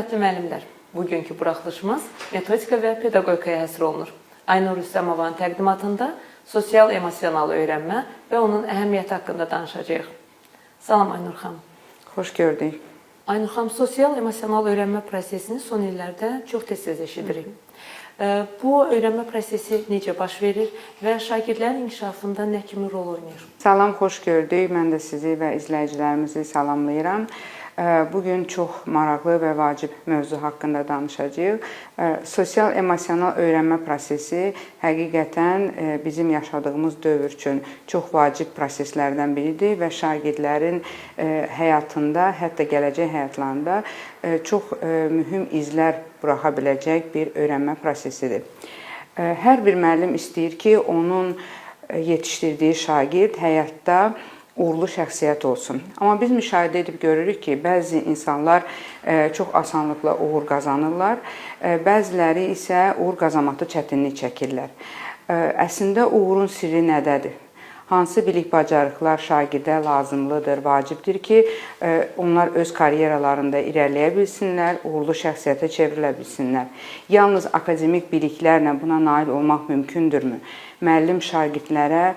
Hörmətli müəllimlər, bugünkü buraxılışımız metodika və pedaqogikaya həsr olunur. Aynur Rüstəmovanın təqdimatında sosial-emosional öyrənmə və onun əhəmiyyəti haqqında danışacağıq. Salam, Aynur xanım. Xoş gördük. Aynur xanım, sosial-emosional öyrənmə prosesini son illərdə çox tez-tez eşidirik. Bu öyrənmə prosesi necə baş verir və şagirdlərin inkişafında nə kimi rol oynayır? Salam, xoş gördük. Mən də sizi və izləyicilərimizi salamlayıram. Bu gün çox maraqlı və vacib mövzu haqqında danışacağıq. Sosial-emosional öyrənmə prosesi həqiqətən bizim yaşadığımız dövr üçün çox vacib proseslərdən biridir və şagirdlərin həyatında, hətta gələcək həyatlarında çox mühüm izlər buraxa biləcək bir öyrənmə prosesidir. Hər bir müəllim istəyir ki, onun yetişdirdiyi şagird həyatda uğurlu şəxsiyyət olsun. Amma biz müşahidə edib görürük ki, bəzi insanlar çox asanlıqla uğur qazanırlar, bəziləri isə uğur qazanmaqda çətinlik çəkirlər. Əslində uğurun sirri nədədir? Hansı bilik bacarıqlar şagirdə lazımlıdır, vacibdir ki, onlar öz karyeralarında irəliləyə bilsinlər, uğurlu şəxsiyyətə çevrilə bilsinlər. Yalnız akademik biliklərlə buna nail olmaq mümkündürmü? Müəllim şagirdlərə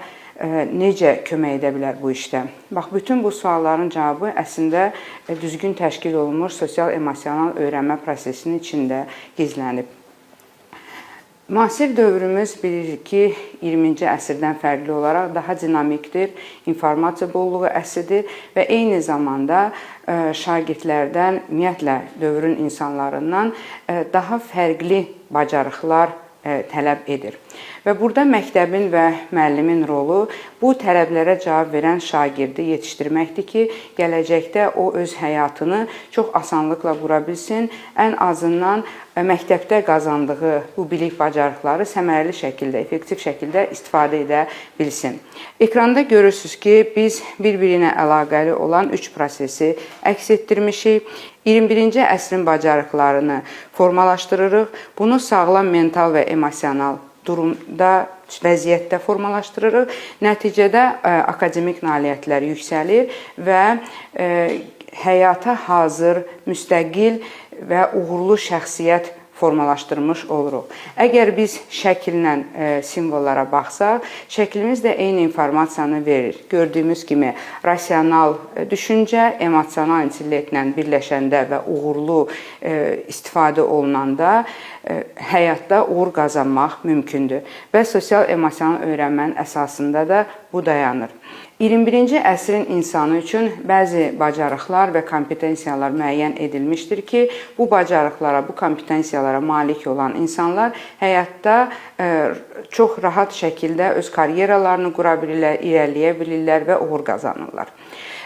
necə kömək edə bilər bu işdə? Bax, bütün bu sualların cavabı əslində düzgün təşkil olunmuş sosial-emosional öyrənmə prosesinin içində gizlənib. Müasir dövrümüz bilirik ki, 20-ci əsrdən fərqli olaraq daha dinamikdir, informasiya bolluğu əsridir və eyni zamanda şagirdlərdən, ümumiyyətlə dövrün insanlarından daha fərqli bacarıqlar tələb edir. Və burada məktəbin və müəllimin rolu bu tələblərə cavab verən şagirdi yetişdirməkdir ki, gələcəkdə o öz həyatını çox asanlıqla qura bilsin, ən azından məktəbdə qazandığı bu bilik bacarıqları səmərəli şəkildə, effektiv şəkildə istifadə edə bilsin. Ekranda görürsüz ki, biz bir-biri ilə əlaqəli olan 3 prosesi əks etdirmişik. 21-ci əsrin bacarıqlarını formalaşdırırıq. Bunu sağlam mental və emosional durumda, vəziyyətdə formalaşdırırıq. Nəticədə akademik nailiyyətlər yüksəlir və həyata hazır, müstəqil və uğurlu şəxsiyyət formalaşdırmış oluruq. Əgər biz şəkillə simvollara baxsaq, şəklimiz də eyni informasiyanı verir. Gördüyümüz kimi rasional düşüncə emosional intellektlə birləşəndə və uğurlu istifadə olunanda həyatda uğur qazanmaq mümkündür. Və sosial-emosional öyrənmənin əsasında da bu dayanır. 21-ci əsrin insanı üçün bəzi bacarıqlar və kompetensiyalar müəyyən edilmişdir ki, bu bacarıqlara, bu kompetensiyalara malik olan insanlar həyatda çox rahat şəkildə öz karyeralarını qura bilirlər, irəliləyə bilirlər və uğur qazanırlar.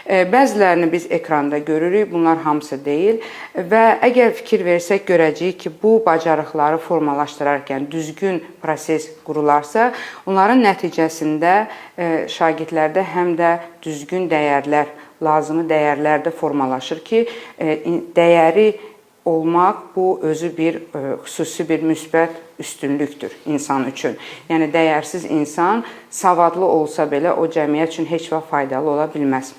Bəzilərini biz ekranda görürük, bunlar hamısı deyil və əgər fikir versək görəcəyik ki, bu bacarıqları formalaşdırarkən düzgün proses qurularsa, onların nəticəsində şagirdlərdə həm də düzgün dəyərlər, lazımi dəyərlər də formalaşır ki, dəyəri olmaq bu özü bir xüsusi bir müsbət üstünlükdür insan üçün. Yəni dəyərsiz insan savadlı olsa belə o cəmiyyət üçün heç vaxt faydalı ola bilməz.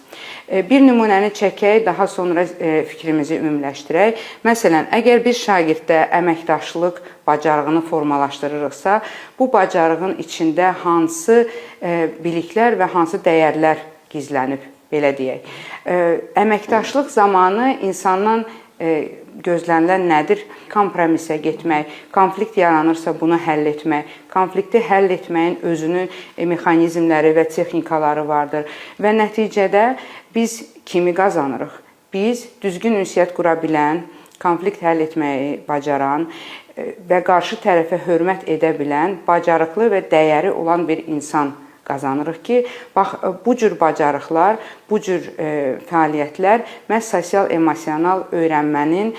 Bir nümunəni çəkək, daha sonra fikrimizi ümumiləşdirək. Məsələn, əgər bir şagirddə əməkdaşlıq bacarığını formalaşdırırıqsa, bu bacarığın içində hansı biliklər və hansı dəyərlər gizlənib, belə deyək. Əməkdaşlıq zamanı insandan gözlənilən nədir? Kompromisə getmək, konflikt yaranırsa bunu həll etmək, konflikti həll etməyin özünün mexanizmləri və texnikaları vardır. Və nəticədə biz kimi qazanırıq? Biz düzgün ünsiyyət qura bilən, konflikt həll etməyi bacaran və qarşı tərəfə hörmət edə bilən, bacarıqlı və dəyəri olan bir insan qazanırıq ki, bax bu cür bacarıqlar, bu cür fəaliyyətlər məhz sosial-emosional öyrənmənin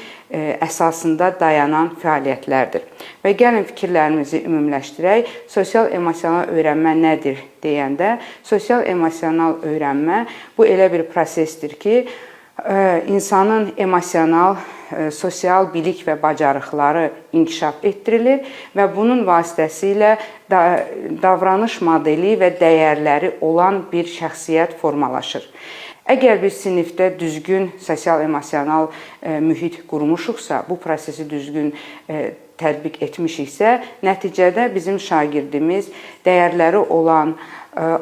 əsasında dayanan fəaliyyətlərdir. Və gəlin fikirlərimizi ümumiləşdirək. Sosial-emosional öyrənmə nədir deyəndə, sosial-emosional öyrənmə bu elə bir prosesdir ki, insanın emosional, sosial bilik və bacarıqları inkişaf etdirilir və bunun vasitəsilə davranış modeli və dəyərləri olan bir şəxsiyyət formalaşır. Əgər biz sinifdə düzgün sosial-emosional mühit qurmuşuqsa, bu prosesi düzgün tətbiq etmişiksə, nəticədə bizim şagirdimiz dəyərləri olan,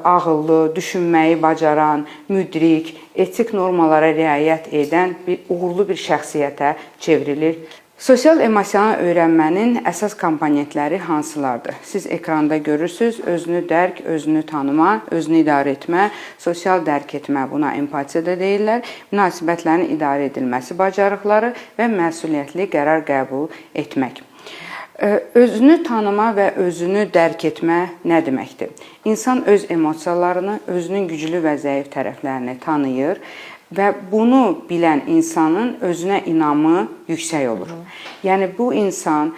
ağıllı, düşünməyi bacaran, müdrik, etik normalara riayət edən bir uğurlu bir şəxsiyyətə çevrilir. Sosial-emosional öyrənmənin əsas komponentləri hansılardır? Siz ekranda görürsüz: özünü dərk, özünü tanıma, özünü idarə etmə, sosial dərk etmə, buna empatiya da deyirlər, münasibətlərin idarə edilməsi bacarıqları və məsuliyyətli qərar qəbul etmək. Özünü tanıma və özünü dərk etmə nə deməkdir? İnsan öz emosiyalarını, özünün güclü və zəif tərəflərini tanıyır və bunu bilən insanın özünə inamı yüksək olur. Yəni bu insan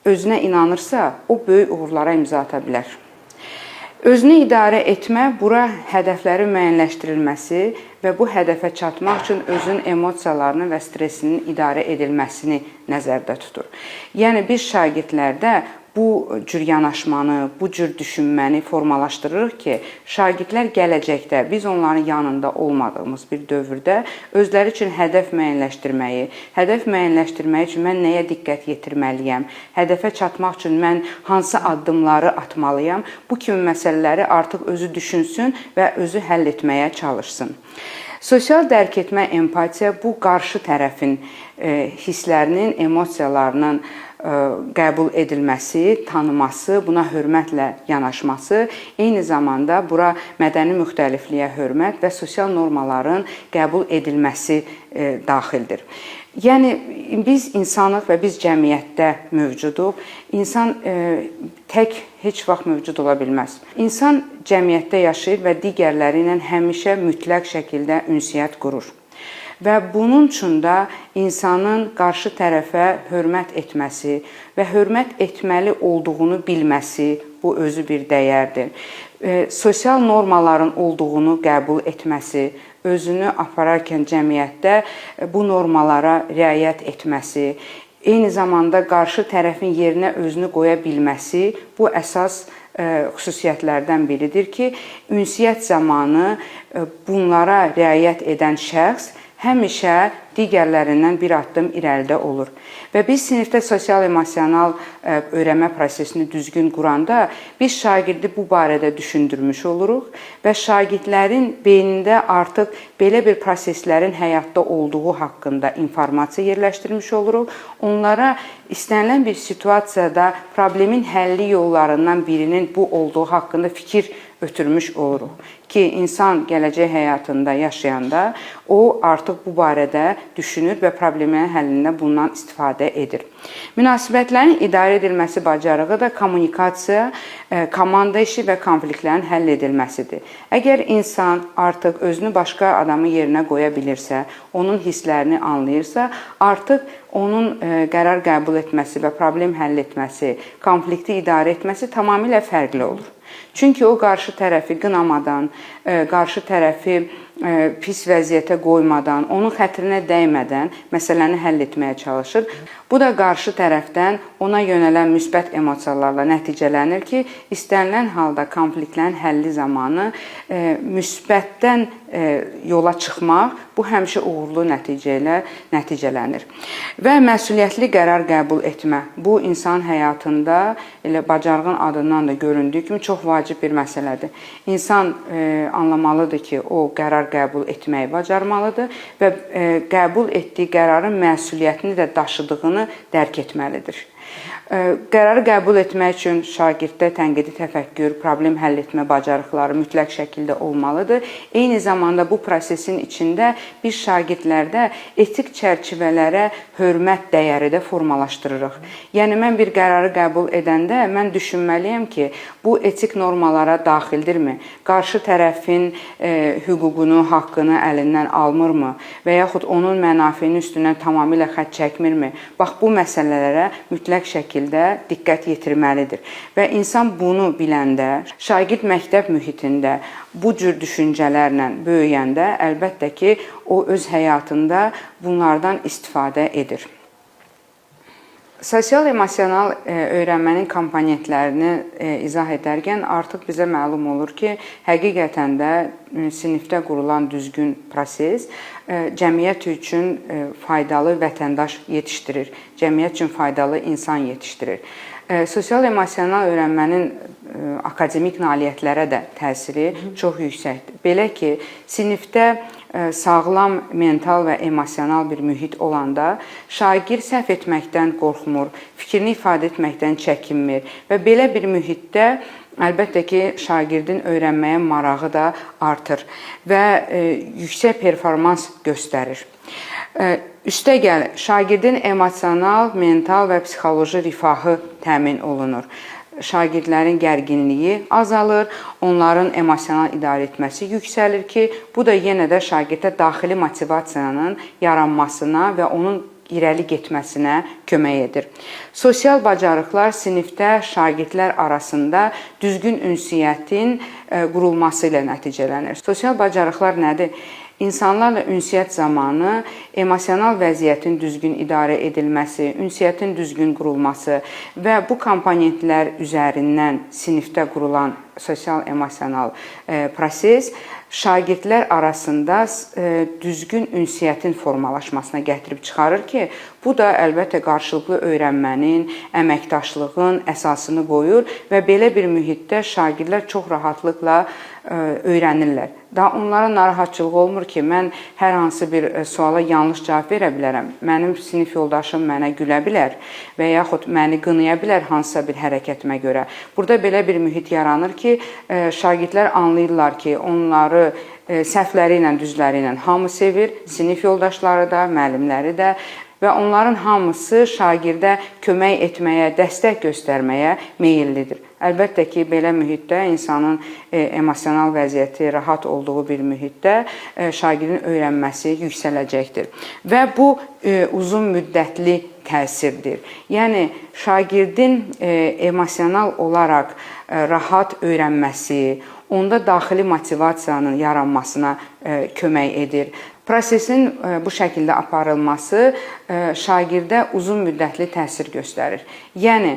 özünə inanırsa, o böyük uğurlara imza ata bilər. Özünü idarə etmə bura hədəflərin müəyyənləşdirilməsi və bu hədəfə çatmaq üçün özünün emosiyalarının və stressinin idarə edilməsini nəzərdə tutur. Yəni biz şagirdlərdə bu cür yanaşmanı, bu cür düşünməni formalaşdırırıq ki, şagirdlər gələcəkdə biz onların yanında olmadığımız bir dövrdə özləri üçün hədəf müəyyənləşdirməyi, hədəf müəyyənləşdirmək üçün mən nəyə diqqət yetirməliyəm, hədəfə çatmaq üçün mən hansı addımları atmalıyam, bu kimi məsələləri artıq özü düşünsün və özü həll etməyə çalışsın. Sosial dərk etmə, empatiya bu qarşı tərəfin hisslərinin, emosiyalarının qəbul edilməsi, tanıması, buna hörmətlə yanaşması, eyni zamanda bura mədəni müxtəlifliyə hörmət və sosial normaların qəbul edilməsi daxildir. Yəni biz insanıq və biz cəmiyyətdə mövcuduq. İnsan tək heç vaxt mövcud ola bilməz. İnsan cəmiyyətdə yaşayır və digərləri ilə həmişə mütləq şəkildə ünsiyyət qurur. Və bunun üçün də insanın qarşı tərəfə hörmət etməsi və hörmət etməli olduğunu bilməsi, bu özü bir dəyərdir. Sosial normaların olduğunu qəbul etməsi, özünü apararkən cəmiyyətdə bu normalara riayət etməsi, eyni zamanda qarşı tərəfin yerinə özünü qoya bilməsi bu əsas xüsusiyyətlərdən biridir ki, ünsiyyət zamanı bunlara riayət edən şəxs həmişə digərlərindən bir addım irəlidə olur. Və biz sinifdə sosial-emosional öyrənmə prosesini düzgün quranda biz şagirdi bu barədə düşündürmüş oluruq və şagirdlərin beynində artıq belə bir proseslərin həyatda olduğu haqqında informasiya yerləşdirmiş oluruq. Onlara istənilən bir situasiyada problemin həlli yollarından birinin bu olduğu haqqında fikir ötürmüş oluruq ki, insan gələcək həyatında yaşayanda o artıq bu barədə düşünür və problemin həllində bundan istifadə edir. Münasibətlərin idarə edilməsi bacarığı da kommunikasiya, komanda işi və konfliktlərin həll edilməsidir. Əgər insan artıq özünü başqa adamın yerinə qoya bilirsə, onun hisslərini anlayırsa, artıq onun qərar qəbul etməsi və problem həll etməsi, konflikti idarə etməsi tamamilə fərqli olur. Çünki o qarşı tərəfi qınamadan, qarşı tərəfi pis vəziyyətə qoymadan, onun xətrinə dəymədən məsələni həll etməyə çalışır. Bu da qarşı tərəfdən ona yönələn müsbət emosiyalarla nəticələnir ki, istənilən halda konfliktlərin həlli zamanı müsbətdən yola çıxmaq bu həmişə uğurlu nəticə ilə nəticələnir. Və məsuliyyətli qərar qəbul etmə bu insan həyatında elə bacarığın adından da göründüyü kimi çox vacib bir məsələdir. İnsan anlamalıdır ki, o qərar qəbul etməyi bacarmalıdır və qəbul etdiyi qərarın məsuliyyətini də daşıdığını dərk etməlidir. Qərarı qəbul etmək üçün şagirddə tənqidi təfəkkür, problem həll etmə bacarıqları mütləq şəkildə olmalıdır. Eyni zamanda bu prosesin içində biz şagirdlərdə etik çərçivələrə hörmət dəyəri də formalaşdırırıq. Yəni mən bir qərarı qəbul edəndə mən düşünməliyəm ki, bu etik normalara daxildirmi? Qarşı tərəfin hüququnu, haqqını əlindən almırmı? Və yaxud onun mənafeyinin üstündən tamamilə xətt çəkmirmi? Bax bu məsələlərə mütləq şəkildə diqqət yetirməlidir. Və insan bunu biləndə, şagird məktəb mühitində bu cür düşüncələrlə böyüyəndə əlbəttə ki, o öz həyatında bunlardan istifadə edir. Sosial emosional öyrənmənin komponentlərini izah edərkən artıq bizə məlum olur ki, həqiqətən də sinifdə qurulan düzgün proses cəmiyyət üçün faydalı vətəndaş yetişdirir, cəmiyyət üçün faydalı insan yetişdirir. Sosial emosional öyrənmənin akademik nailiyyətlərə də təsiri çox yüksəkdir. Belə ki, sinifdə sağlam mental və emosional bir mühit olanda şagird səhv etməkdən qorxmur, fikrini ifadə etməkdən çəkinmir və belə bir mühitdə əlbəttə ki, şagirdin öyrənməyə marağı da artır və yüksək performans göstərir. Üstəgəl, şagirdin emosional, mental və psixoloji rifahı təmin olunur. Şagirdlərin gərginliyi azalır, onların emosional idarə etməsi yüksəlir ki, bu da yenə də şagirdə daxili motivasiyanın yaranmasına və onun irəli getməsinə kömək edir. Sosial bacarıqlar sinifdə şagirdlər arasında düzgün ünsiyyətin qurulması ilə nəticələnir. Sosial bacarıqlar nədir? İnsanlarla ünsiyyət zamanı emosional vəziyyətin düzgün idarə edilməsi, ünsiyyətin düzgün qurulması və bu komponentlər üzərindən sinifdə qurulan sosial emosional proses şagirdlər arasında düzgün ünsiyyətin formalaşmasına gətirib çıxarır ki, bu da əlbəttə qarşılıqlı öyrənmənin, əməkdaşlığın əsasını qoyur və belə bir mühitdə şagirdlər çox rahatlıqla öyrənirlər. Daha onlara narahatçılıq olmur ki, mən hər hansı bir suala yanlış cavab verə bilərəm. Mənim sinif yoldaşım mənə gülə bilər və yaxud məni qınaya bilər hansısa bir hərəkətimə görə. Burada belə bir mühit yaranır ki, şagirdlər anlayırlar ki, onları səhvləri ilə, düzləri ilə hamı sevir, sinif yoldaşları da, müəllimləri də və onların hamısı şagirdə kömək etməyə, dəstək göstərməyə meyillidir. Əlbəttə ki, belə mühitdə insanın emosional vəziyyəti rahat olduğu bir mühitdə şagirdin öyrənməsi yüksələcəkdir. Və bu uzun müddətli təsirdir. Yəni şagirdin emosional olaraq rahat öyrənməsi, onda daxili motivasiyanın yaranmasına kömək edir. Prosesin bu şəkildə aparılması şagirdə uzun müddətli təsir göstərir. Yəni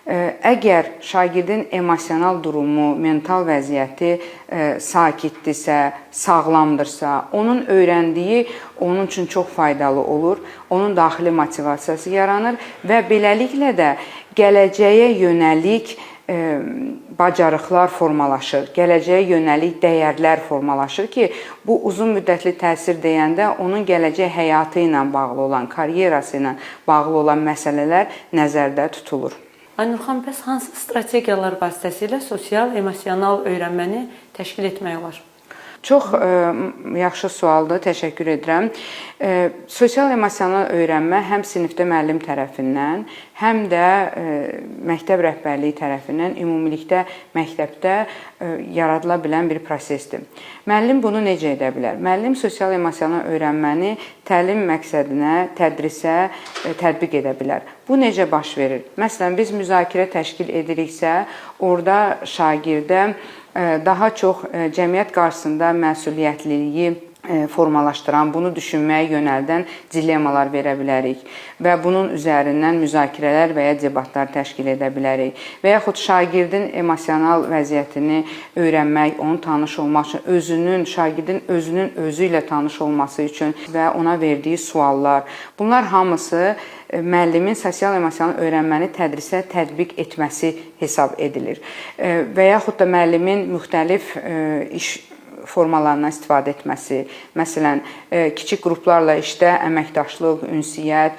əgər şagirdin emosional durumu, mental vəziyyəti sakitdirsə, sağlamdırsa, onun öyrəndiyi onun üçün çox faydalı olur, onun daxili motivasiyası yaranır və beləliklə də gələcəyə yönəlik bacarıqlar formalaşır, gələcəyə yönəlik dəyərlər formalaşır ki, bu uzun müddətli təsir deyəndə onun gələcək həyatı ilə bağlı olan, karyerası ilə bağlı olan məsələlər nəzərdə tutulur. Aynur xanım, bəs hansı strategiyalar vasitəsilə sosial, emosional öyrənməni təşkil etmək olar? Çox yaxşı sualdır, təşəkkür edirəm. Sosial emosional öyrənmə həm sinifdə müəllim tərəfindən, həm də məktəb rəhbərliyi tərəfindən ümumilikdə məktəbdə yaradıla bilən bir prosesdir. Müəllim bunu necə edə bilər? Müəllim sosial emosional öyrənməni təlim məqsədinə, tədrisə tətbiq edə bilər. Bu necə baş verir? Məsələn, biz müzakirə təşkil ediriksə, orada şagirdə daha çox cəmiyyət qarşısında məsuliyyətliliyi formalaşdıran, bunu düşünməyə yönəldən dilemmalar verə bilərik və bunun üzərindən müzakirələr və ya debatlar təşkil edə bilərik. Və yaxud şagirdin emosional vəziyyətini öyrənmək, onun tanış olmaq üçün, şagirdin özünün özü ilə tanış olması üçün və ona verdiyi suallar. Bunlar hamısı müəllimin sosial emosional öyrənməni tədrisə tətbiq etməsi hesab edilir. Və yaxud da müəllimin müxtəlif iş formalarından istifadə etməsi, məsələn, kiçik qruplarla işdə əməkdaşlıq, ünsiyyət,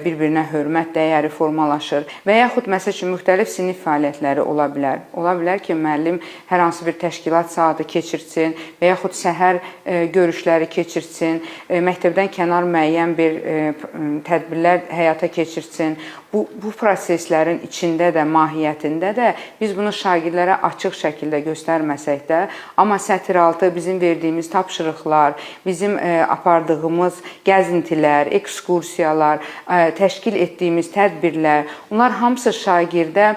bir-birinə hörmət dəyəri formalaşır və yaxud məsəl üçün müxtəlif sinif fəaliyyətləri ola bilər. Ola bilər ki, müəllim hər hansı bir təşkilat saatı keçirsin və yaxud səhər görüşləri keçirsin, məktəbdən kənar müəyyən bir tədbirlər həyata keçirsin. Bu proseslərin içində də, mahiyyətində də biz bunu şagirdlərə açıq şəkildə göstərməsək də, amma sətiraltı bizim verdiyimiz tapşırıqlar, bizim apardığımız gəzintilər, ekskursiyalar, təşkil etdiyimiz tədbirlər, bunlar hamısı şagirdə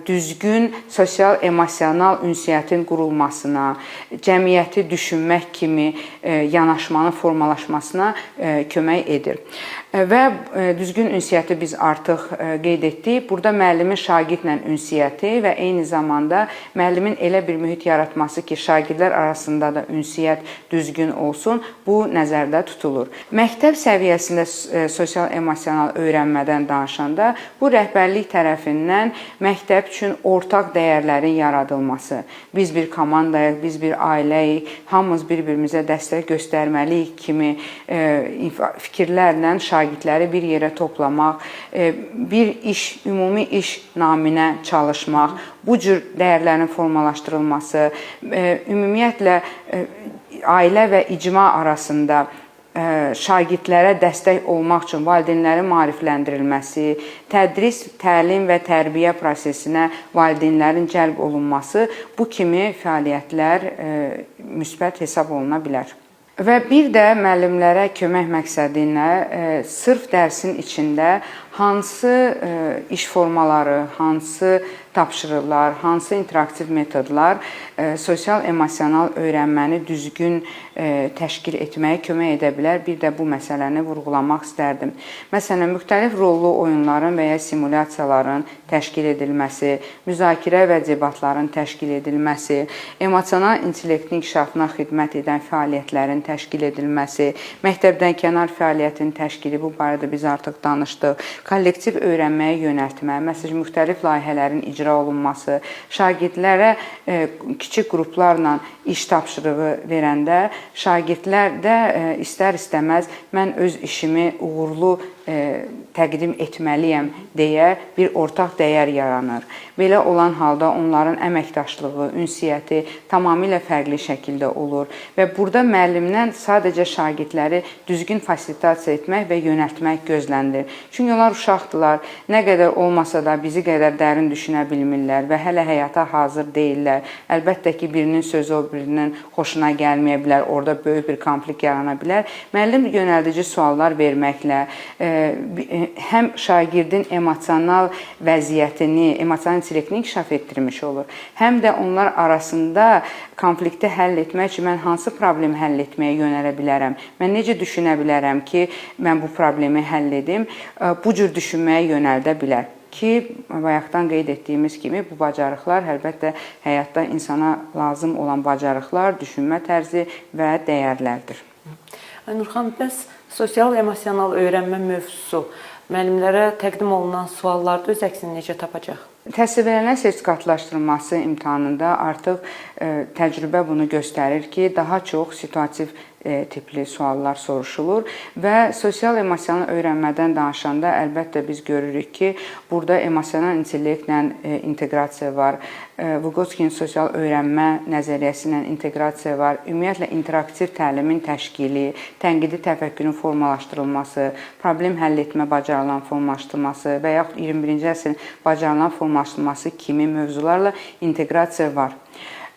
düzgün sosial emosional ünsiyyətin qurulmasına, cəmiyyəti düşünmək kimi yanaşmanın formalaşmasına kömək edir. Və düzgün ünsiyyəti biz artıq qeyd etdik. Burada müəllimin şagirdlə ünsiyyəti və eyni zamanda müəllimin elə bir mühit yaratması ki, şagirdlər arasında da ünsiyyət düzgün olsun, bu nəzərdə tutulur. Məktəb səviyyəsində sosial emosional öyrənmədən danışanda bu rəhbərlik tərəfindən məktəb üçün ortaq dəyərlərin yaradılması. Biz bir komandayıq, biz bir ailəyik, hamımız bir-birimizə dəstək göstərməliyik kimi fikirlərlə şagirdləri bir yerə toplamaq, bir iş, ümumi iş naminə çalışmaq, bu cür dəyərlərin formalaşdırılması, ümumiyyətlə ailə və icma arasında şagirdlərə dəstək olmaq üçün valideynlərin maarifləndirilməsi, tədris, təlim və tərbiyə prosesinə valideynlərin cəlb olunması, bu kimi fəaliyyətlər müsbət hesab oluna bilər. Və bir də müəllimlərə kömək məqsədi ilə sırf dərsin içində hansı iş formaları, hansı tapşırıqlar, hansı interaktiv metodlar sosial emosional öyrənməni düzgün təşkil etməyə kömək edə bilər. Bir də bu məsələni vurğulamaq istərdim. Məsələn, müxtəlif rollu oyunların və ya simulyasiyaların təşkil edilməsi, müzakirə və debatların təşkil edilməsi, emosional intellektin inkişafına xidmət edən fəaliyyətlərin təşkil edilməsi, məktəbdən kənar fəaliyyətin təşkili, bu barədə biz artıq danışdıq. Kollektiv öyrənməyə yönəltmə, məsələn, müxtəlif layihələrin icra olunması, şagirdlərə kiçik qruplarla iş tapşırığı verəndə şagirdlər də istər-istəməz mən öz işimi uğurlu təqdim etməliyəm deyə bir ortaq dəyər yaranır. Belə olan halda onların əməkdaşlığı, ünsiyyəti tamamilə fərqli şəkildə olur və burada müəllimdən sadəcə şagirdləri düzgün fasilitasiya etmək və yönəltmək gözlənilir. Çünki onlar uşaqdırlar, nə qədər olmasa da bizi qədər dərin düşünə bilmirlər və hələ həyata hazır deyillər. Əlbəttə ki, birinin sözü o birinin xoşuna gəlməyə bilər, orada böyük bir konflikt yarana bilər. Müəllim yönəldici suallar verməklə həm şagirdin emosional vəziyyətini, emosional intellektini inkişaf etdirmiş olur, həm də onlar arasında konflikti həll etmək üçün mən hansı problemi həll etməyə yönələ bilərəm, mən necə düşünə bilərəm ki, mən bu problemi həll edim, bu cür düşünməyə yönəldə bilər. Ki, bayaqdan qeyd etdiyimiz kimi bu bacarıqlar əlbəttə həyatda insana lazım olan bacarıqlar, düşünmə tərzi və dəyərlərdir. Aynur xanım, bəs sosial emosional öyrənmə mövzusu müəllimlərə təqdim olunan suallarda öz əksini necə tapacaq? Təhsil verənlər sertifikatlaşdırılması imtahanında artıq təcrübə bunu göstərir ki, daha çox situativ tipli suallar soruşulur və sosial emosional öyrənmədən danışanda əlbəttə biz görürük ki, burada emosional intellektlə inteqrasiya var, Vygotskin sosial öyrənmə nəzəriyyəsi ilə inteqrasiya var, ümumiyyətlə interaktiv təlimin təşkili, tənqidi təfəkkürün formalaşdırılması, problem həll etmə bacarıqlarının formalaşdırılması və yaxud 21-ci əsrin bacarıqlarının formalaşdırılması kimi mövzularla inteqrasiya var.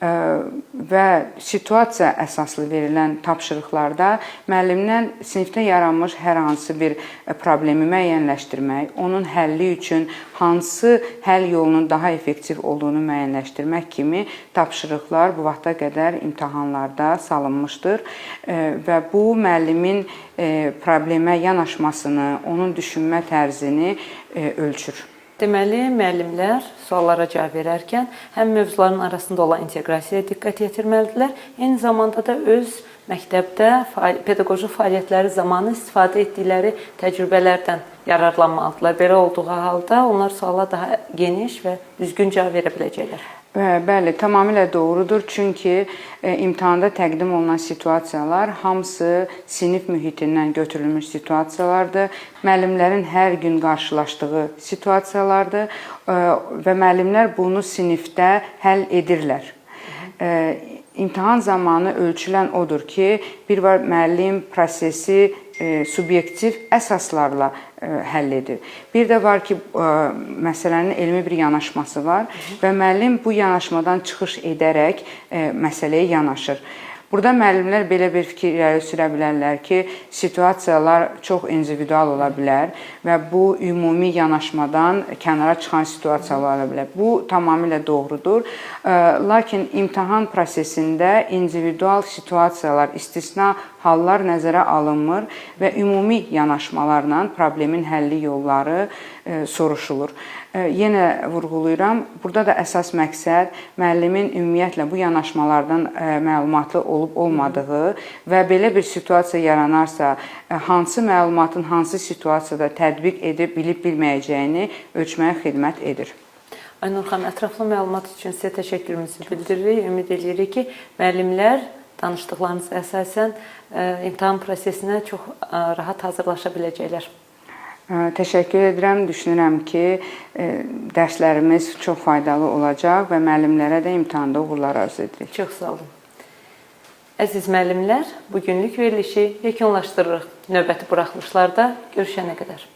Və situasiya əsaslı verilən tapşırıqlarda müəllimdən sinifdə yaranmış hər hansı bir problemi müəyyənləşdirmək, onun həlli üçün hansı həll yolunun daha effektiv olduğunu müəyyənləşdirmək kimi tapşırıqlar bu vaxta qədər imtahanlarda salınmışdır və bu müəllimin problemə yanaşmasını, onun düşünmə tərzini ölçür. Deməli, müəllimlər suallara cavab verərkən həm mövzuların arasında olan inteqrasiyaya diqqət yetirməlidirlər, eyni zamanda da öz məktəbdə pedaqoji fəaliyyətləri zamanı istifadə etdikləri təcrübələrdən yararlanmalıdırlar. Belə olduğu halda onlar suala daha geniş və düzgün cavab verə biləcəklər. Bəli, tamamilə doğrudur. Çünki imtahanda təqdim olunan situasiyalar hamısı sinif mühitindən götürülmüş situasiyalardır. Müəllimlərin hər gün qarşılaşdığı situasiyalardır və müəllimlər bunu sinifdə həll edirlər. İmtahan zamanı ölçülən odur ki, bir var müəllim prosesi subyektiv əsaslarla həll edir. Bir də var ki, məsələnin elmi bir yanaşması var və müəllim bu yanaşmadan çıxış edərək məsələyə yanaşır. Burada müəllimlər belə bir fikir irəli sürə bilərlər ki, situasiyalar çox individual ola bilər və bu ümumi yanaşmadan kənara çıxan situasiyalar ola bilər. Bu tamamilə doğrudur. Lakin imtahan prosesində individual situasiyalar, istisna hallar nəzərə alınmır və ümumi yanaşmalarla problemin həlli yolları soruşulur. Yenə vurğulayıram, burada da əsas məqsəd müəllimin ümumiyyətlə bu yanaşmalardan məlumatlı olub olmadığı və belə bir situasiya yaranarsa, hansı məlumatın hansı situasiyada tətbiq edib bilib bilməyəcəyini ölçməyə xidmət edir. Aynur xanım, ətraflı məlumat üçün sizə təşəkkürümüzü bildiririk. Ümid edirik ki, müəllimlər danışdıqlarınıza əsasən imtahan prosesinə çox rahat hazırlaşa biləcəklər. Təşəkkür edirəm. Düşünürəm ki, dərslərimiz çox faydalı olacaq və müəllimlərə də imtahanda uğurlar arzu edirik. Çox sağ olun. Əziz müəllimlər, bugünlük verilişi yekunlaşdırırıq. Növbəti buraxılışlarda görüşənə qədər.